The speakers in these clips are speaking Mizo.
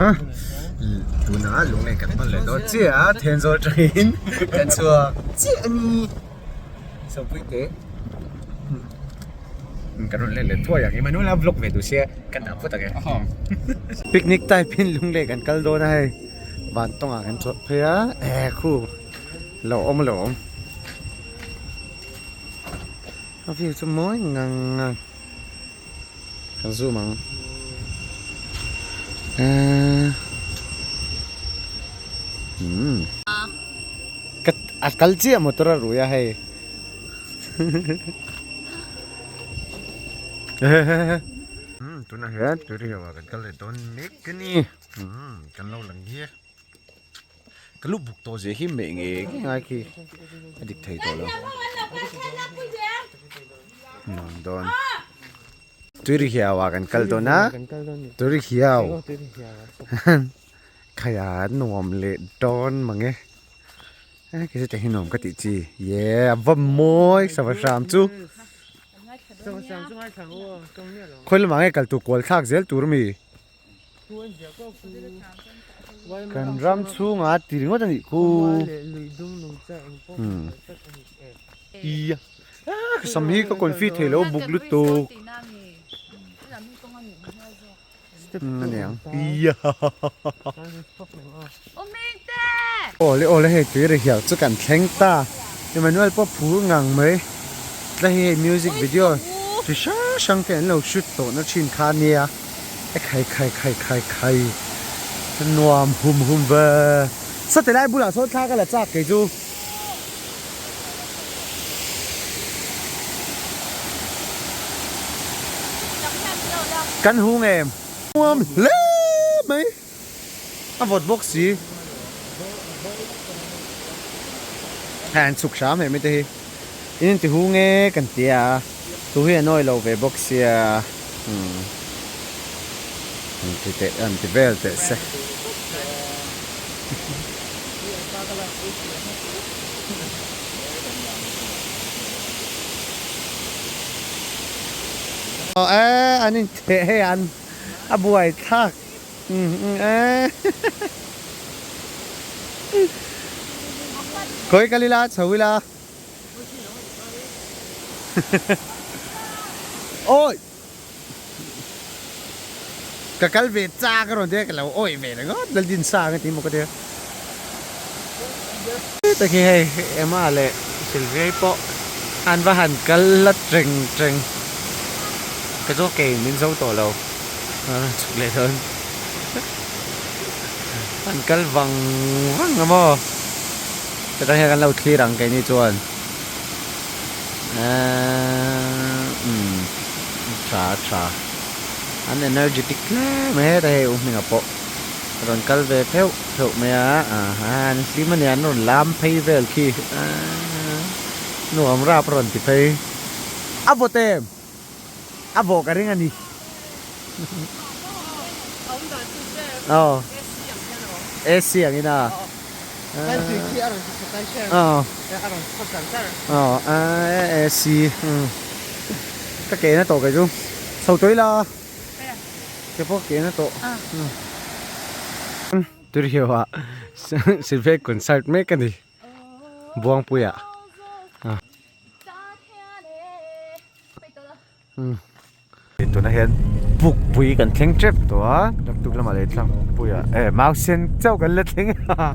Tunah lunglei kan hman leh dawn chiah a, Thenzawl atangin kan chhuak chiah a ni. Sawmpui te kan rawn let leh thuai ang Emmanuel a vlog ve duh sia kan dah phawt ang e. Picnic type in lunglei kan kal dawn a hei vantawng ah kan chawlh phei a eh khu lo awm lo awm a view chu mawi ngang ngang. Kan zoom ang. Eee. Hmm. Ka a kal chiah motor a rui a hei. Hmm tunah hian tui riau ah kan kal leh dawn mek a ni. Hmm kan lo lang hi. Ka lu buk tawh zia hi meh nge nge ngai khi a dik thei tawh lo. Nuam dawn. Tui hiau ah kan kal dawn a. Tui hiau. Khaia nuam leh dawn mang e. Kei chu teh hi nuam ka tih chi. Ye a va mawi sava hram chu. Khawi lamah nge kal tur kual thlak zel tur ami? Kan ram chhungah ti ringawt a nih khu. Ia ka sam hi ka confi thei lo buk lutuk. Aniang ia Awle awle hei tui ri hial chu kan thleng ta. Emmanuel pawh phur ngang mai. Tlai hi hei music video chi hrang hrang te an lo shoot tawhna thin kha ania. E khai khai khai khai khai nuam hum hum ve sawti lai bulah sawn thla ka la chak kei chu. Kan hung em? Nuam hle mai a vawt bawk si. Hei an chhuk hram em te hi in inti hung e kan tia tu hi a nawi lo ve bawk sia umm an ti teh an ti vel teh se. Aw e an intheh hei an a buai thlak Khawi kal ila chho ila Awi Ka kal ve chak a rawn tia ka lo awi ve ringawt Laldin sang a ti maw ka tia Heta khi hei Emma leh Sylvia-i pawh an va han kal la teng teng ka chu kei min zo tawh lo. Chhuk leh dawn an kal vang vang a maw hetah hian kan lo thlir ang keini chuan eee umm tha tha an energetic hle mai hetah hei u hminga pawh a rawn kal ve pheuh pheuh mai a aha an hlim a nia an rawn lam phei vel khi eee nuam rap a rawn ti phei a vawt em. A vawh ka ring a ni. Aw. AC ang in a. Aw. Aw AC. Ka ke na tawh kei chu. Chho tawh ila. Ke pawh ke na tawh. Turiawa Silve concert mek a ni. Buangpuia. Tunah hian Pukpui kan thleng tep tawh a naktuk lamah leh Tlangpuiah eh mau sen chauh kan la thleng a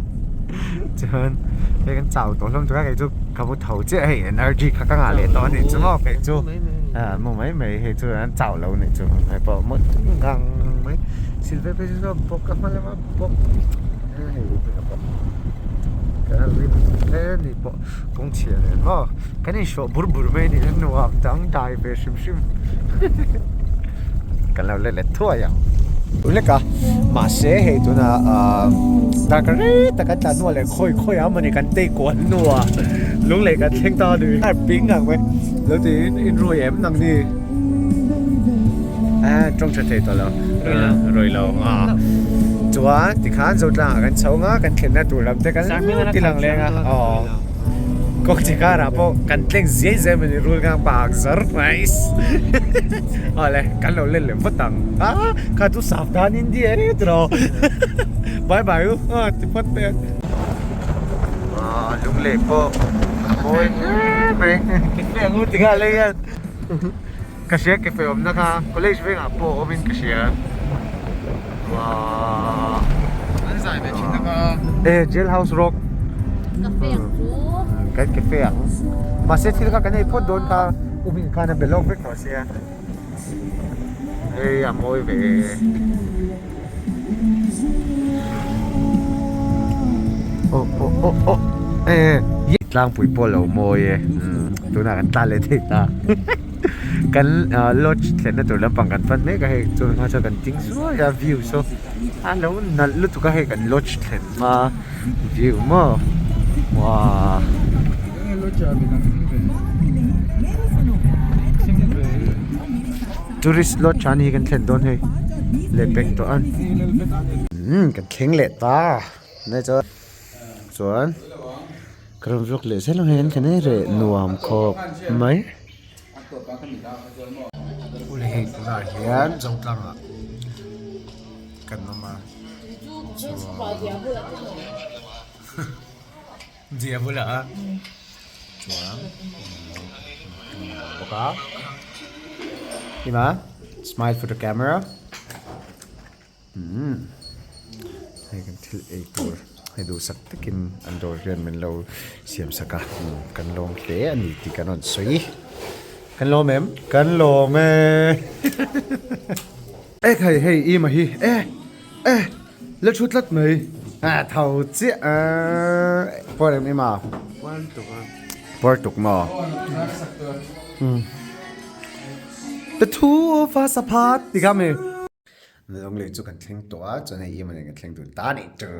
chuan hei kan chau tawh hlawm tawh a kei chu ka mu tho chiah hei energy kha ka ngah leh tawh a nih chu maw kei chu ah mu mai mai hei chu an chau lo a nih chu hei pawh mu ngang mai silver phei chu chuan bawk a hma lama bawk hei pawh ni pawh. Kawng chhia nen maw kan inhrawh bur bur mai a ni a nuam dang dai ve hrim hrim kan lo let leh thuai ang lek a mahse hei tuna ahh darkar rei tak an tlan hnuah leh khawi khawi ah mawni kan tei kual hnuah lunglei kan thleng ta a ni a ping ang mai lo tiin inrui em nang ni eh tawng tha thei tawh lo rui lo ah chuan tikhan Zotlang ah kan chho ang a kan thlenna tur lam te kan ti lang leng a aw. Kawng chi karah pawh kan tleng ziai ziai mai ni rul ngang pa ang zar nice awle kan lo let leh vat ang a kha chu savdhan India e tiraw bye bye u a ti phawt mai a lunglei pawh a mawi hle mai kefe ang u ti nghal e hian ka hria kefe awmna kha college vengah pawh a awmin ka hria Wow. An zai ve thin taka. Eh, jailhouse rock. Cafe ang chu. Kan cafe ang. Mahse thil kha kan ei phawt dawn kha umin khan a be lawk vek tawh sia. Hei a mawi ve. Oh oh oh oh. Eh, tlangpui pawh lo mawi e. Tunah kan tlan leh thei ta. Kan lodge thlenna tur lampang kan pan mek a hei chuan hma chuan kan ding zuai a view saw a lo nalh lutuk a hei kan lodge thlen hma view maw uaa. Tourist lodge a ni kan thlen dawn hei leh pek tawh a umm kan thleng leh ta nge chuan chuan. Ka rawn vlog leh zel ang hei an thlen e reh nuam khawp mai. Ule hei tunah hian Zotlangah kan awm a chuan Zia bulah a chuan bawk a Ima smile for the camera. Umm hei kan thil ei tur hei duhsak takin an dawr hian min lo siam sak a kan lawm hle a ni tih kan rawn sawi kan lawm em kan lawm e e khai hei i ma hi e e la thu tlat mai a tho chiah a pawr em em a pawr tuk maw the two of us apart ti kha mi. Lunglei chu kan thleng tawh a, chuan hei emaw nen kan thleng dun ta nih chu.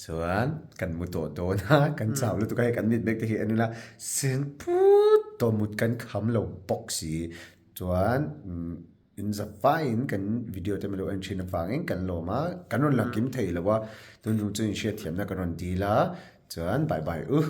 Chuan kan mu tawh dawn a, kan chau lutuk a, hei kan mit mek te hi en ila sen put tawh mut kan kham lo bawk si. Chuan in za faiin kan video te milo en thin avangin kan lawm a, kan rawn lang kim thei lo a, tun chung chu inhriatthiamna kan rawn dil a, chuan bye bye u.